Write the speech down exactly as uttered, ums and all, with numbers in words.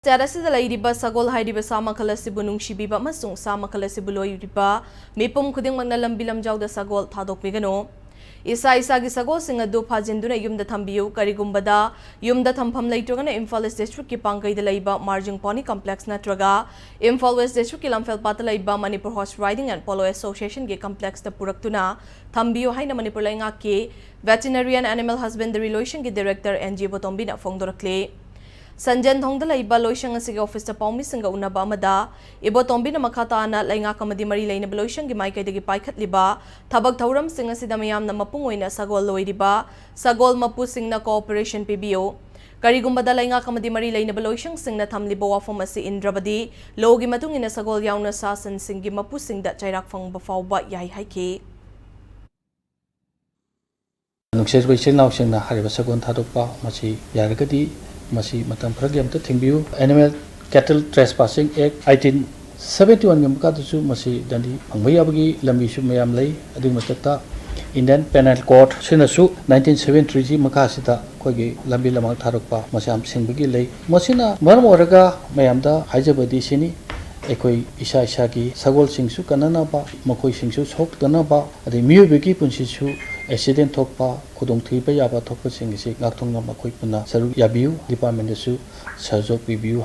State ꯑꯁꯤꯗ ꯂꯩꯔꯤꯕ ꯁꯒꯣꯜ ꯍꯥꯏꯔꯤꯕ ꯁꯥ ꯃꯈꯜ ꯑꯁꯤꯕꯨ ꯅꯨꯡꯁꯤꯕꯤꯕ ꯑꯃꯁꯨꯡ ꯁꯥ ꯃꯈꯜ ꯑꯁꯤꯕꯨ ꯂꯣꯏꯔꯤꯕ ꯃꯤꯄꯨꯝ ꯈꯨꯗꯤꯡꯃꯛꯅ ꯂꯝꯕꯤ ꯂꯝꯖꯥꯎꯗ ꯁꯒꯣꯜ ꯊꯥꯗꯣꯛꯄꯤꯒꯅꯨ꯫ ꯏꯁꯥ ꯏꯁꯥꯒꯤ ꯁꯒꯣꯜꯁꯤꯡ ꯑꯗꯨ ꯐꯥꯖꯤꯟꯗꯨꯅ ꯌꯨꯝꯗ ꯊꯝꯕꯤꯌꯨ꯫ ꯀꯔꯤꯒꯨꯝꯕꯗ ꯌꯨꯝꯗ ꯊꯝꯐꯝ ꯂꯩꯇ꯭ꯔꯒꯅ ꯏꯝꯐꯥꯜ ꯏꯁ ꯗꯤꯁꯇ꯭ꯔꯤꯛꯀꯤ ꯄꯥꯡꯒꯩꯗ ꯂꯩꯕ ꯃꯥꯔꯖꯤꯡ ꯄꯣꯅꯤ ꯀꯝꯄ꯭ꯂꯦꯛꯁ ꯅꯠꯇ꯭ꯔꯒ ꯏꯝꯐꯥꯜ ꯋꯦꯁ ꯗꯤꯁꯇ꯭ꯔꯤꯛꯀꯤ ꯂꯝꯐꯦꯜꯄꯥꯠꯇ ꯂꯩꯕ Manipur horse riding and polo ꯑꯦꯁꯣꯁꯤꯌꯦꯁꯟꯒꯤ ꯀꯝꯄ꯭ꯂꯦꯛꯁꯇ ꯄꯨꯔꯛꯇꯨꯅ ꯊꯝꯕꯤꯌꯨ ꯍꯥꯏꯅ ꯃꯅꯤꯄꯨꯔ ꯂꯩꯉꯥꯛꯀꯤ ꯚꯦꯇꯤꯅꯔꯤ ꯑꯦꯟ ꯑꯦꯅꯤꯃꯦꯜ ꯍꯁꯕꯦꯟꯗꯔꯤ ꯂꯣꯏꯁꯪꯒꯤ ꯗꯤꯔꯦꯛꯇꯔ ꯑꯦꯟ ꯖꯤ ꯏꯕꯣꯇꯣꯝꯕꯤꯅ ꯐꯣꯡꯗꯣꯔꯛꯂꯤ꯫ ꯁꯟꯖꯦꯟꯊꯣꯡꯗ ꯂꯩꯕ ꯂꯣꯏꯁꯪ ꯑꯁꯤꯒꯤ ꯑꯣꯐꯤꯁꯇ ꯄꯥꯎꯃꯤꯁꯤꯡꯒ ꯎꯅꯕ ꯑꯃꯗ ꯏꯕꯣꯇꯣꯝꯕꯤꯅ ꯃꯈꯥ ꯇꯥꯅ ꯂꯩꯉꯥꯛ ꯑꯃꯗꯤ ꯃꯔꯤ ꯂꯩꯅꯕ ꯂꯣꯏꯁꯪꯒꯤ ꯃꯥꯏꯀꯩꯗꯒꯤ ꯄꯥꯏꯈꯠꯂꯤꯕ ꯊꯕꯛ ꯊꯧꯔꯝꯁꯤꯡ ꯑꯁꯤꯗ ꯃꯤꯌꯥꯝꯅ ꯃꯄꯨꯡ ꯑꯣꯏꯅ ꯁꯒꯣꯜ ꯂꯣꯏꯔꯤꯕ ꯁꯒꯣꯜ ꯃꯄꯨꯁꯤꯡꯅ ꯀꯣꯑꯣꯄꯔꯦꯁꯟ ꯄꯤꯕꯤꯌꯨ꯫ ꯀꯔꯤꯒꯨꯝꯕꯗ ꯂꯩꯉꯥꯛ ꯑꯃꯗꯤ ꯃꯔꯤ ꯂꯩꯅꯕ ꯂꯣꯏꯁꯪꯁꯤꯡꯅ ꯊꯝꯂꯤꯕ ꯋꯥꯐꯝ ꯑꯁꯤ ꯏꯟꯗ꯭ꯔꯕꯗꯤ ꯂꯣꯒꯤ ꯃꯇꯨꯡ ꯏꯟꯅ ꯁꯒꯣꯜ ꯌꯥꯎꯅ ꯁꯥ ꯁꯟꯁꯤꯡꯒꯤ ꯃꯄꯨꯁꯤꯡꯗ ꯆꯩꯔꯥꯛ ꯐꯪꯕ ꯐꯥꯎꯕ ꯌꯥꯏ ꯍꯥꯏꯈꯤ꯫ ꯅꯨꯡꯁꯤꯔꯕ ꯏꯆꯤꯜ ꯏꯅꯥꯎꯁꯤꯡꯅ ꯍꯥꯏꯔꯤꯕ ꯁꯒꯣꯜ ꯊꯥꯗꯣꯛꯄ ꯃꯁꯤ ꯌꯥꯔꯒꯗꯤ ꯃꯁꯤ ꯃꯇꯝ ꯈꯔꯒꯤ ꯑꯝꯇ ꯊꯤꯡꯕꯤꯌꯨ꯫ Animal Cattle Trespassing Act eighteen seventy one ꯒꯤ ꯃꯈꯥꯗꯁꯨ ꯃꯁꯤ ꯗꯟꯗꯤ ꯐꯪꯕ ꯌꯥꯕꯒꯤ ꯂꯝꯕꯤꯁꯨ ꯃꯌꯥꯝ ꯂꯩ꯫ ꯑꯗꯨꯒꯤ ꯃꯊꯛꯇ Indian Penal Code ꯁꯤꯅꯁꯨ nineteen seventy three ꯒꯤ ꯃꯈꯥꯁꯤꯗ ꯑꯩꯈꯣꯏꯒꯤ ꯂꯝꯕꯤ ꯂꯝꯍꯥꯡ ꯊꯥꯗꯣꯛꯄ ꯃꯁꯤ ꯌꯥꯝ ꯁꯤꯡꯕꯒꯤ ꯂꯩ꯫ ꯃꯁꯤꯅ ꯃꯔꯝ ꯑꯣꯏꯔꯒ ꯃꯌꯥꯝꯗ ꯍꯥꯏꯖꯕꯗꯤ ꯁꯤꯅꯤ, ꯑꯩꯈꯣꯏ ꯏꯁꯥ ꯏꯁꯥꯒꯤ ꯁꯒꯣꯜꯁꯤꯡꯁꯨ ꯀꯟꯅꯅꯕ, ꯃꯈꯣꯏꯁꯤꯡꯁꯨ ꯁꯣꯛꯇꯅꯕ, ꯑꯗꯩ ꯃꯤꯑꯣꯏꯕꯒꯤ ꯄꯨꯟꯁꯤꯁꯨ ꯑꯦꯛꯁꯤꯗꯦꯟ ꯊꯣꯛꯄ, ꯈꯨꯗꯣꯡꯊꯤꯕ ꯌꯥꯕ ꯊꯣꯛꯄꯁꯤꯡ ꯑꯁꯤ ꯉꯥꯛꯊꯣꯛꯅꯕ ꯑꯩꯈꯣꯏ ꯄꯨꯟꯅ ꯁꯔꯨꯛ ꯌꯥꯕꯤꯌꯨ꯫ ꯗꯤꯄꯥꯔꯠꯃꯦꯟꯗꯁꯨ ꯁꯍꯖꯣꯛ ꯄꯤꯕꯤꯌꯨ꯫